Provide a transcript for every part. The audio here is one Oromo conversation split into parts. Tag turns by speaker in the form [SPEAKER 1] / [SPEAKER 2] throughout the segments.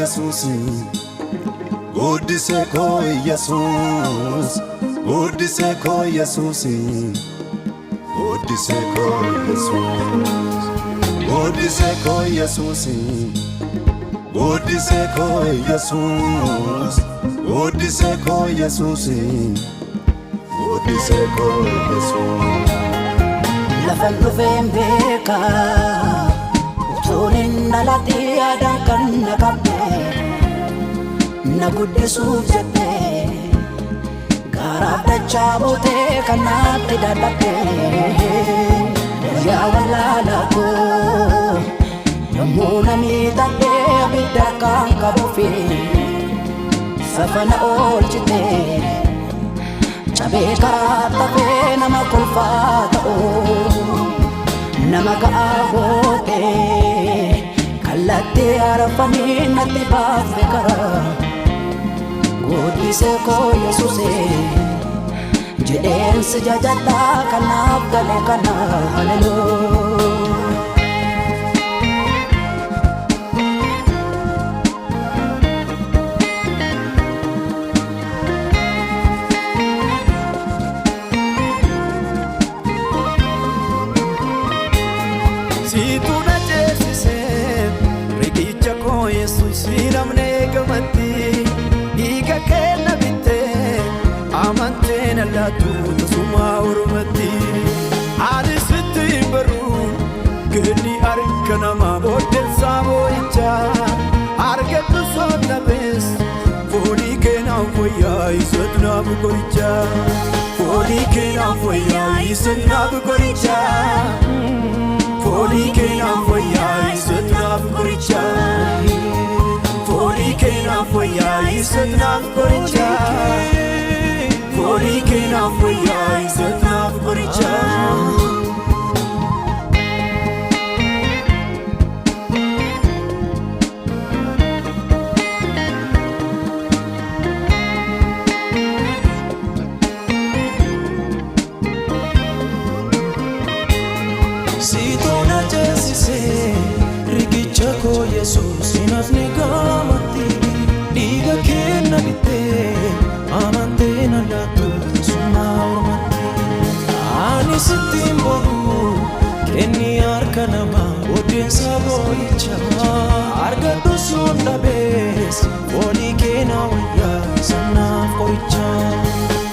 [SPEAKER 1] Yesuus, guddisee koo Yesuus, guddisee koo Yesuus, guddisee koo Yesuus, guddisee koo Yesuus, guddisee koo Yesuus, guddisee koo Yesuus, guddisee koo Yesuus.
[SPEAKER 2] Lafan dhufeen beekaa, utuun hin dhalatin yaadaan kan na qabde, na guddisuuf jettee garaaf dachaa buutee kan naatti dadhabde. Guyyaa wallaalaa koo yommuu na miidhagdee abidda kan qabuufi safana oolchite, cabee karaa tafee nama kolfaa ta'u nama ga'aa goote, kallattii arfanii natti baafte karaa. Guddisee koo Yesuusee jedheen si jajadhaa, kanaaf gale kana, haleluuyaa.
[SPEAKER 3] Siitu na ceesisee riqicha koo Yesuus, namne gamatti dhiiga kee na bittee amantee na laattu tasuma ormatti. Ani sitti hin baru kenni harka namaa booddeensaa boo'ichaa argadhu sonnabees, foolii keenaan fayyaa isatu naaf qorichaa, foolii keenaan fayyaa isatu naaf qorichaa. Foolii keenaan fayyaa isatu naaf qorichaa. Foolii keenaan fayyaa isatu naaf qorichaa. Foolii keenaan fayyaa isatu naaf qorichaa.
[SPEAKER 4] Siitu na ceesisee riqicha koo Yesuus, hin hafne gaamatti dhiiga kee na bittee amantee na laattu tasuma ormatti. Ani sitti hin boru kenni harka namaa booddeensa boo'icha argadhus yoon dhabees, foolii kee na wayyaa sanaaf qoricha.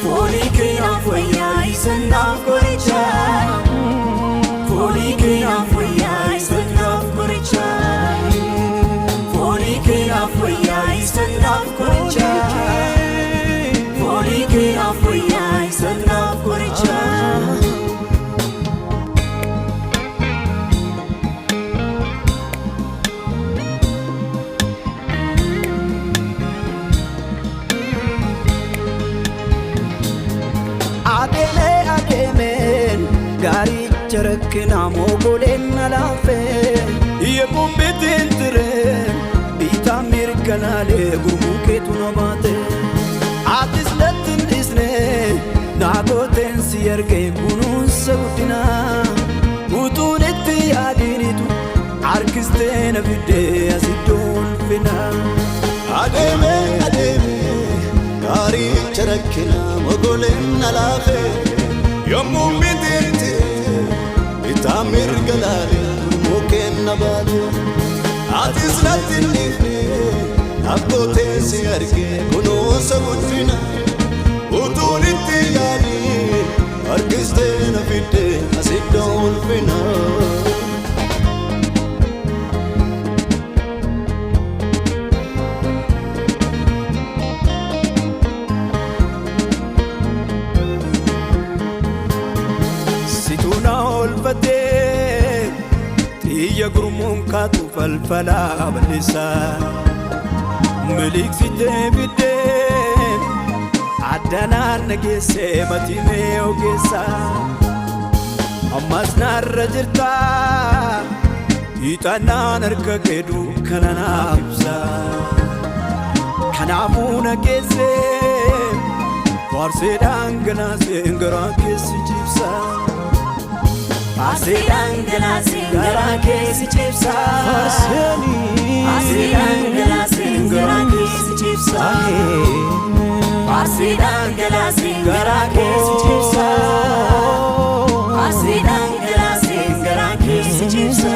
[SPEAKER 3] Foolii keenaan fayyaa isa naaf qorichaa. Foolii keenaan fayyaa isa naaf qorichaa. Foolii keenaan fayyaa isa naaf qorichaa. Foolii keenaan fayyaa isa naaf qorichaa. Adeemee adeemeen gaaricha rakkinaa mogoleen na laafee, yemmuun bitiin tireen bitaa mirga laalee gurmuu keetu na baate. Atis natti hin dhiisne, naa gooteen si ergee kunuunsa guddinaa, utuun itti yaadinitu harkistee na fiddee as iddoo ulfinaa.
[SPEAKER 1] Adeemee adeemee gaaricha rakkinaa mogoleen na laafee, yommuu bitiitti bitaa mirga laalee gurmuu kenna baate. Atis natti hin dhiifne, naaf gootee si argee kunuunsa guddina, utuun itti yaadin harkistee na fiddee as iddoo ulfinaa.
[SPEAKER 3] Situ na oolfatee xiyya gurmuun kaatu falfalaa balleessaa, miliqsitee fiddee addanaan na geessee matimee ogeessaa. Ammas narra jirtaa, hiixannaan harka kee dukkana naaf ibsa. Kanaafuu na geessee faarsee dhangalaaseen garaa keessi jibsa. Faarsee dhangalaaseen garaa keessi jibsa.
[SPEAKER 4] Faarseenii.
[SPEAKER 3] Faarsee dhangalaaseen ciibsa. Faarsi dhangalaasiin garaa keessa ciibsa. Faarsi dhangalaasiin garaa keessa ciibsa.